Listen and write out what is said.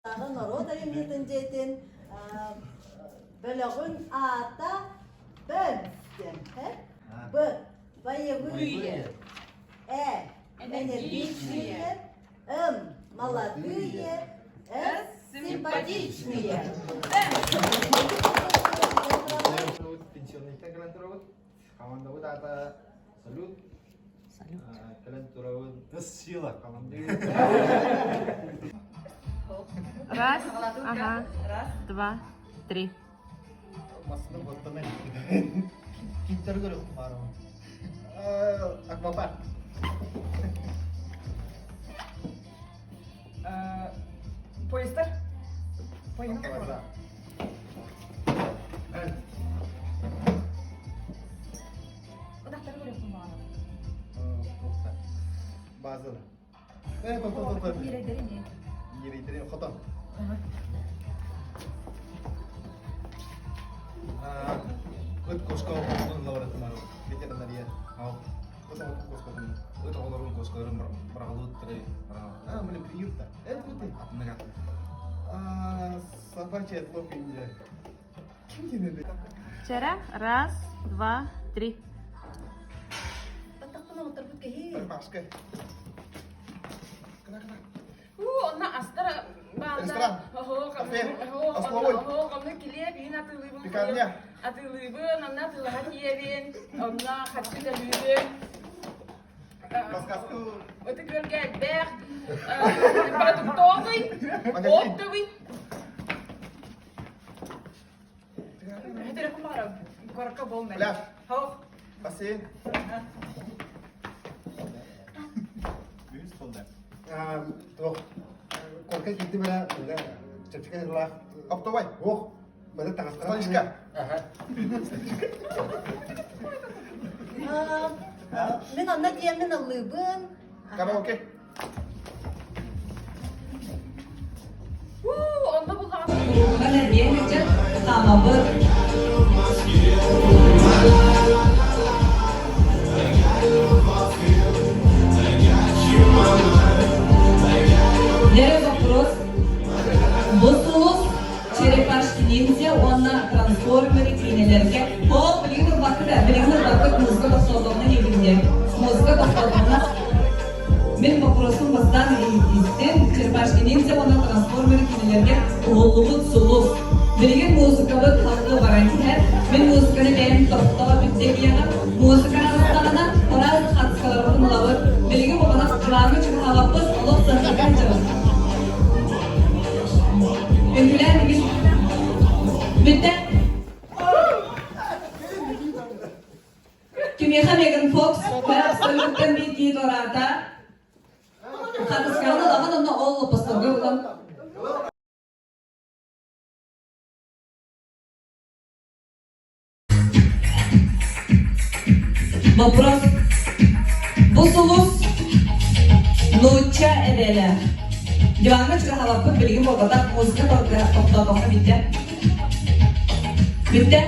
Норуот айымньытын дьиэтин бөлөҕүн аата Б диэн. Б. Боевые. Э. Энергичные. М. Молодые. С. Симпатичные. Пенсионниктан кэлэн турабыт. Командабыт аата Салют. Салют. Кэлэн турабын. Сила. Раз, ага, два, три. Массыына буоттана Кинтер көрөх баарым. Аквапарк. Поездар. Поездар. Ынахтары көрүөхпүн баҕарабын. Базар. Э, то, то, то, то. Ньирэйдэри не. Ньирэйдэри хотон. Ыт кошка оҕолорун лаборатория ветеринария. Ыт оҕотун кошкатын, ыт оҕолорун кошкаларын быраҕылыыттары. А, блин, приют-то. Это вот ты. А, собачья отлопинья. Чара, раз, два, три. Баттахпын оҥотторбут киһи. Парикмахерская. Кына, кына. Уу, онно астар бааллар. Ресторан. Оһо, Кафе. оһо, Остоловой. оһо, онно килиэп иһин атыылыыбын. Пекарня. Атыылыыбын, онно атыылаһа тиийэбин, онно харчы төлүүбүн. Рассказку. Ытык күөлгэ элбэх. Продуктовый, оптовый. Пляж. Бассейн. Туох корка киирди бара чэпчэки сырлаах Оптовай. Ох, бары таҥастара. Столичка. Мин онно тиэммин ыллыыбын. Караоке. Онно буллаҕына Уруогунан эргийэн сылдьан хаамабыт. Первый вопрос. Бу сулус Черепашки ниндзя уонна Трансформеры киинэлэргэ Ол билигин ылбаккыт ээ, билигин ылбаккыт музыка тохтоотоҕуна диэбитинэ. Музыка тохтоотоҕуна Мин боппуруоспун бастаан истин, Черепашки ниндзя уонна Трансформеры кинилэргэ уһуллубут сулус. Билигин музыкабыт салгыы баран иһэр. Мин музыканы бэйэм тохтоо бүттэ диэҕим. Музыка аҕыстаҕына, араас хатыскаларбытын ылабыт. Билигин бабанах диваҥҥа чугаһаабаппыт, олох сырдык сылдьабыт. Үҥкүүлээн игин. Бүттэ. Кимиэхэ Меган Фокс абсолюттан биир киһи туораата. Хатыскаҕын ылаҕын онно ол лоппосторго ылан. Вопрос. Бу сулус нуучча эбээлээх. Диваҥҥа чугаһаабаппыт билигин буолбатах музыка тохтоотоҕуна бүттэ. Бүттэ.